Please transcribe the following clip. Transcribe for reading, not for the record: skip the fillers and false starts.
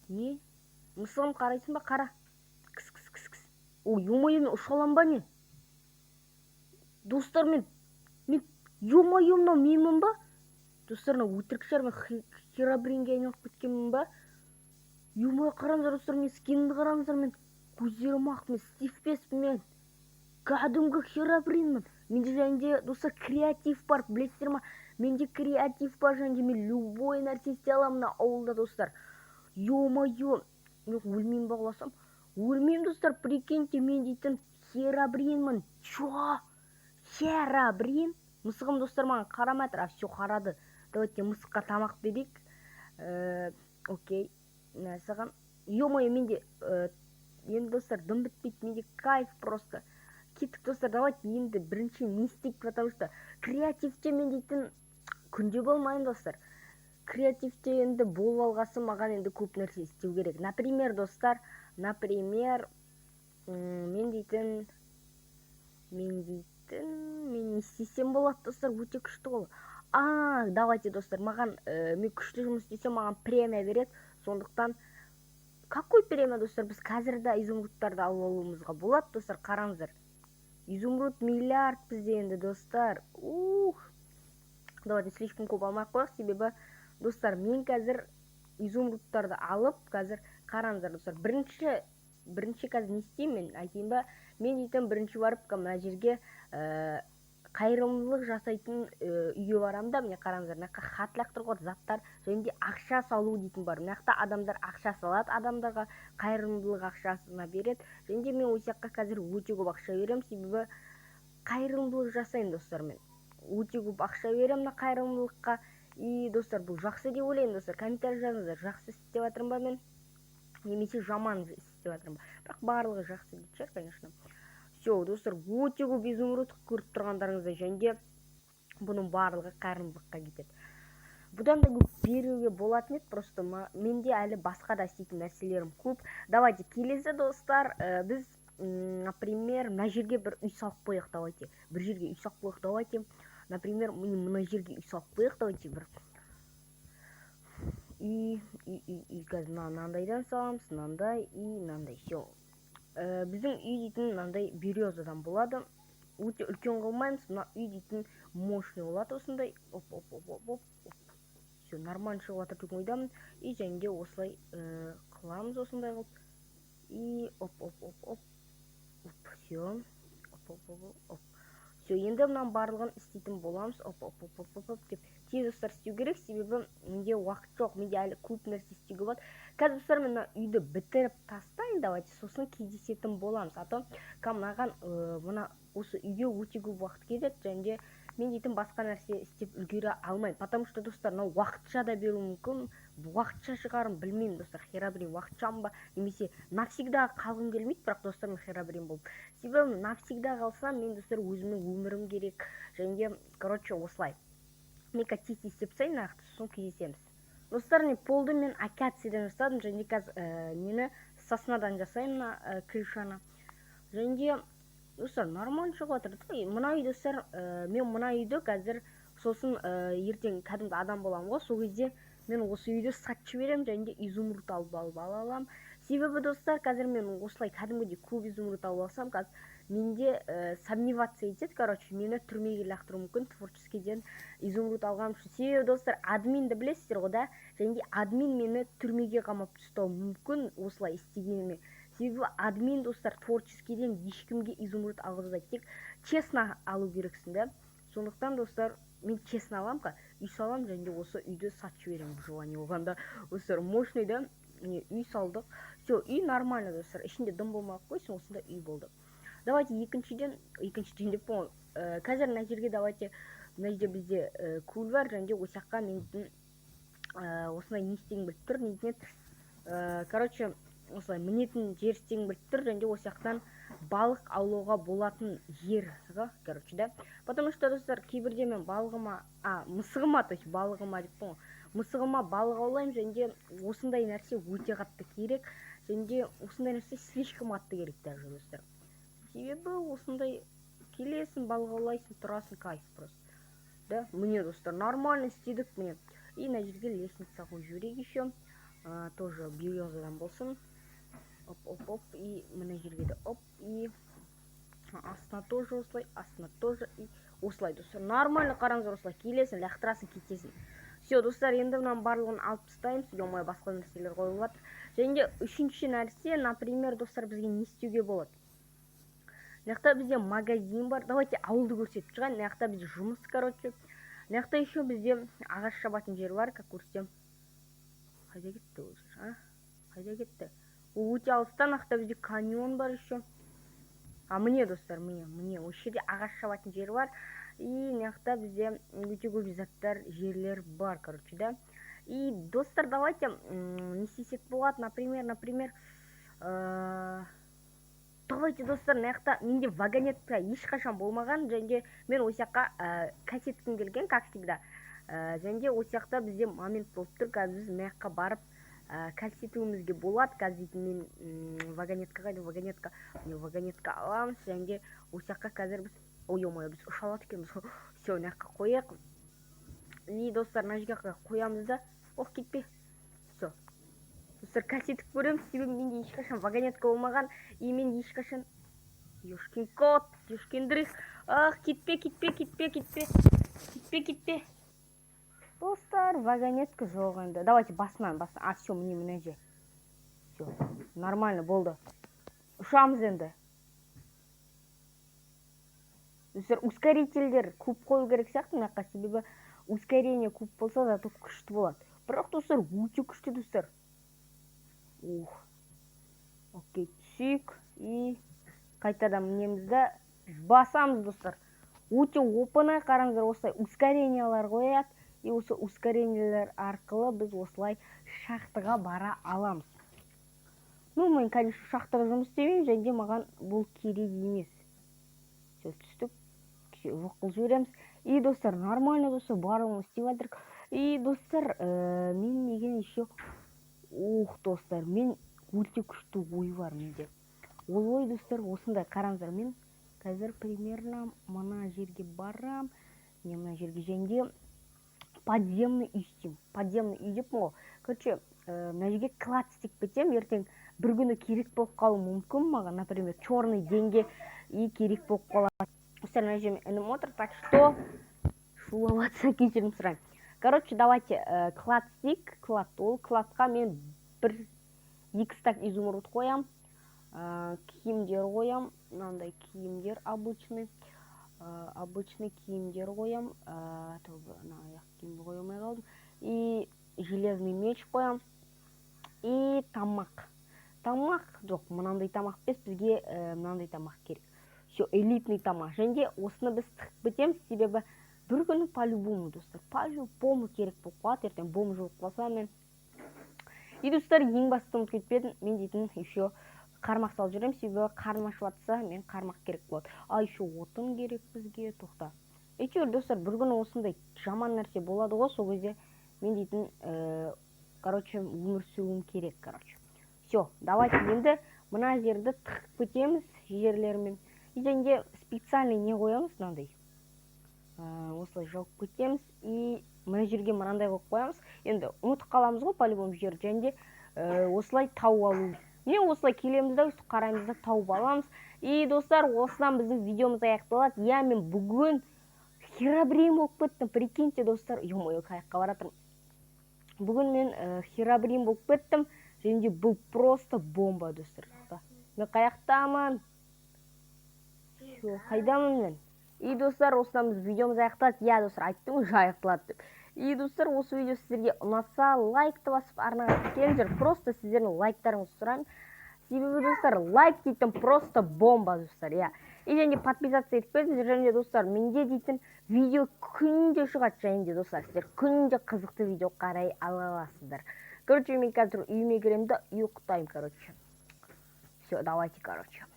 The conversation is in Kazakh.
Не, мысығым, қарайсың ба? Қара, кіс, кіс, кіс, кіс. Ой, ё-моё, мен ұша аламын ба, не? Достар, мен, ё-моё, мынау менмін ба, достар? Мынау өтірік шығар. Мен Херобринге айналып кеткенмін ба? Ё-моё, қараңыздар, достар, мен скинімді қараңыздар. Мен көздерім ақ, мен Стив емеспін, мен кәдімгі Херобринмін. Менде және де, достар, креатив бар, білесіздер ма? Менде креатив бар және де мен любой нәрсе істей аламын мына ауылда, достар. Ё-моё, мен өлмеймін ба? Құласам, өлмеймін, достар. Прикиньте, мен дейтін Херобринмін. Чё, Херобрин? Мысығым, достар, маған қарамай жатыр. А, все, қарады. Давайте мысыққа тамақ берейік. Окей, мә саған. Ё-моё, менде енді, достар, дым бітпейді, менде кайф просто. Кеттік, достар, давайте енді бірінші не істейік? Потому что креативте мен дейтін күнде болмаймын, достар. Креативте енді болып алғасын, маған енді көп нәрсе істеу керек. Например, достар, например, мен дейтін мен не істесем болады, достар? Өте күшті ғой. А, давайте, достар, маған мен күшті жұмыс істесем, маған премия береді. Сондықтан какой премия, достар? Біз қазір де изумрудтарды алып алуымызға болады, достар. Қараңыздар, изумруд миллиард бізде енді, достар. Ух, давайте слишком көп алмай ақ қояйық, себебі, достар, мен қазір изумрудтарды алып, қазір қараңыздар, достар, бірінші қазір не істеймін мен, айтайын ба? Мен дейтін бірінші барып мына жерге қайырымдылық жасайтын үйге барамын да. Міне, қараңыздар, мына жаққа хат лақтыруға заттар және де ақша салу дейтін бар. Мына жақта адамдар ақша салады, адамдарға қайырымдылық ақшасына береді. Және де мен осы жаққа қазір өте көп ақша беремін, себебі қайырымдылық жасаймын, достар. Мен өте көп ақша беремін мына қайырымдылыққа. И, достар, бұл жақсы деп ойлаймын. Достар, комментарий жазыңыздар, жақсы істеп жатырмын ба мен немесе жаман істеп жатырмын ба? Бірақ барлығы жақсы дейтін шығар, конечно. Все, достар, өте көп изумруд, көріп тұрғандарыңыздай, және де бұның барлығы қайырымдылыққа кетеді. Бұдан да көп беруге болатын еді, просто менде әлі басқа да істейтін нәрселерім көп. Давайте келесі, достар, біз, например, мына жерге бір үй салып қояйық. Давайте бір жерге үй салып қояйық. Давайте, например, мына жерге үй салып қояйық. Давайте бір үй, үй, үй, үй. Қазір мынандайдан саламыз, мынандай и мынандай. Все, біздің үй дейтін мынандай березадан болады, өте үлкен қылмаймыз. Мына үй дейтін мощный болады осындай. Оп, оп, оп, оп, оп, оп. Все, нормально шығып жатыр деген ойдамын. И және де осылай қыламыз, осындай қылып. И оп, оп, оп, оп, оп. Все, оп, оп, оп, оп. Все, енді мынаның барлығын істейтін боламыз. Оп, оп, оп, оп, оп, оп деп тез, достар, істеу керек, себебі менде уақыт жоқ, менде әлі көп нәрсе істеуге болады. Қазір, достар, мен мына үйді бітіріп тастайын, давайте, сосын кездесетін боламыз. А то мынаған, мына осы үйге өте көп уақыт кетеді және де мен дейтін басқа нәрсе істеп үлгере алмаймын, потому что, достар, мынау уақытша да беруі мүмкін, уақытша шығарым, білмеймін, достар. Херобрин уақытшамын ба немесе навсегда қалғым келмейді. Бірақ, достар, мен Херобрин болып, себебі навсегда қалсам, мен, достар, өзімнің өмірім керек. Және де, короче, осылай мен қазір тез тез істеп тастайын нақты, сосын кездесеміз. Достар, не, полды мен акациядан жасадым және қазір нені, соснадан жасаймын мына крышаны. Және де, достар, нормально шығып жатыр да мына үй. Достар, мен мына үйді қазір, сосын ертең кәдімгі адам боламын ғой, сол кезде мен осы үйді сатып жіберемін және де изумруд алып ала аламын. Себебі, достар, қазір мен осылай кәдімгідей көп изумруд алып алсам, қазір менде сомневаться етеді, короче, мені түрмеге лақтыруы мүмкін творческийден изумруд алғаным үшін. Себебі, достар, админді білесіздер ғой да, және де админ мені түрмеге қамап тастауы мүмкін осылай істегеніме. Себебі админ, достар, творческийден ешкімге изумруд алғызбайды, тек честно алу керексің да. Сондықтан, достар, мен честно аламын, үй саламын және де осы үйді сатып жіберемін желание болғанда. Достар, мощный да. Міне, үй салдық. Все, үй нормально, достар, ішінде дым болмай ақ қойсын, осындай үй болды. Давайте екіншіден, екіншіден деп ғой, қазір мына жерге, давайте, мына жерде бізде көл бар және де осы жаққа мен осындай не істегім келіп тұр, не дейтін еді, короче, осылай мінетін жер істегім келіп тұр және де осы жақтан балық аулауға болатын жер ғой, короче, да. Потому что, достар, кейбірде мен балығыма, а, мысығыма, то есть балығыма деппін ғой, мысығыма балық аулаймын және де осындай нәрсе өте қатты керек. Және де осындай нәрсе слишком қатты керек даже, достар, себебі осындай келесің, балық аулайсың, тұрасың, кайф просто да. Міне, достар, нормально істедік. Міне, И мына жерге лестница қойып жіберейік еще. Тоже березадан болсын. Оп, оп, оп. И мына жерге де оп. И астына тоже осылай, астына тоже и осылай, достар. Нормально, қараңыздар, осылай келесің, лақтырасың, кетесің. Все, достар, енді мынаның барлығын алып тастаймыз. Ё, басқа нәрселер қойылып жатыр. Және де үшінші нәрсе, например, достар, бізге не істеуге болады? Мына жақта бізде магазин бар. Давайте ауылды көрсетіп шығайын. Мына жақта бізде жұмыс, короче. Мына жақта еще бізде ағаш шабатын жер бар, как көрсетемін. Қайда кетті ол жер, а? Қайда кетті? Ол өте алыста. Мына жақта бізде каньон бар еще. А, міне, достар, міне, міне, осы жерде ағаш шабатын жер бар. И мына жақта бізде өте көп заттар, жерлер бар, короче, да. И, достар, давайте не істесек болады, например, давайте, достар, мына жақта менде вагонетка ешқашан болмаған, және де мен осы жаққа кәсеткім келген, как всегда. Және де осы жақта бізде момент болып тұр, қазір біз мына жаққа барып кәсетуімізге болады. Қазір дейтін мен вагонетка қайда, вагонетка? Міне, вагонетка аламыз, және де осы жаққа қазір біз, ой, ё, біз ұша алады екенбіз. Все, мына жаққа қояйық. И, достар, мына жерге қоямыз да, ох, кетпе. Все, достар, кәсетіп көреміз, себебі менде ешқашан вагонетка болмаған. И мен ешқашан, ёшкин кот, ёшкин дрых, ах, кетпе, кетпе, кетпе, кетпе, кетпе, кетпе. Достар, вагонетка жоқ енді. Давайте басынан, басынан. А, все, міне, мына жер. Все, нормально болды. Ұшамыз енді. Достар, ускорительдер көп қою керек сияқты мына жаққа, себебі ускорение көп болса, зато күшті болады. Бірақ, достар, өте күшті, достар. Ух. Окей, түсейік и қайтадан мінеміз да басамыз, достар. Өте оп оңай, қараңыздар, осылай ускорениялар қояды. И осы ускорениелер арқылы біз осылай шахтаға бара аламыз. Ну, мен, конечно, шахтада жұмыс істемеймін, және де маған бұл керек емес. Все, түстік, жоқ қылып жібереміз. И, достар, нормально, достар, барлығын істеп жатырмық. И, достар, мен деген еще, ух, достар, мен өте күшті ой бар менде. Ол ой, достар, осындай, қараңыздар, мен қазір примерно мына жерге барам, не, мына жерге, және де подземный үй істеймін. Подземный үй деппін ғой. Короче, мына жерге клад істеп кетемін. Ертең бір күні керек болып қалуы мүмкін маған, например, черный деньги и керек болып қалады. Достар, мына жерде інім отыр, так что шулап жатса, кешірім сұраймын. Короче, давайте клад істейік. Клад, ол кладқа мен бір екі стак изумруд қоям, киімдер қоям, мынандай киімдер, обычный киімдер қоям, мына аяқ киімді қоя алмай қалдым. И железный меч қоям, и тамақ. Тамақ жоқ, мынандай тамақ емес, бізге мынандай тамақ керек. Все, элитный тамақ. Және де осыны біз тығып кетеміз, себебі бір күні по-любому, достар, по-любому керек болып қалады, ертең бомж болып қалсам мен. И, достар, ең бастысы, ұмытып кетпедім, мен дейтін еще қармақ салып жүремін, себебі қарным ашып жатса, мен қармақ керек болады. А еще отын керек бізге, тоқта. Әйтеуір, достар, бір күні осындай жаман нәрсе болады ғой, сол кезде мен дейтін, короче, өмір сүруім керек, короче. Все, давайте енді мына жерді тығып кетеміз жерлермен. И және де специальный не қоямыз, мынандай. Осылай жауып кетеміз, и мына жерге мынандай қойып қоямыз. Енді ұмытып қаламыз ғой по-любому жерді, және де осылай тауып алу. Міне, осылай келеміз да, өстіп қараймыз да, тауып аламыз. И, достар, осыдан біздің видеомыз аяқталады. Иә, мен бүгін херобрин болып кеттім, прикиньте, достар. Ё-моё, қай жаққа бара жатырмын? Бүгін мен херобрин болып кеттім, және де бұл просто бомба, достар. Мен қай жақтамын? Всё, қайдамын мен? И, достар, осыдан біз видеомыз аяқталады. Иә, достар, айттым уже аяқталады деп. И, достар, осы видео сіздерге ұнаса, лайкты басып, арнаға тіркеліңіздер. Просто сіздердің лайктарыңызды сұраймын, себебі, достар, лайк дейтін просто бомба, достар, иә. И және де подписаться етіп кетіңіздер. Және де, достар, менде дейтін видео күнде шығады, және де, достар, сіздер күнде қызықты видео қарай ала аласыздар. Короче, мен қазір үйіме кіремін да, ұйықтаймын, короче. Все, давайте, короче.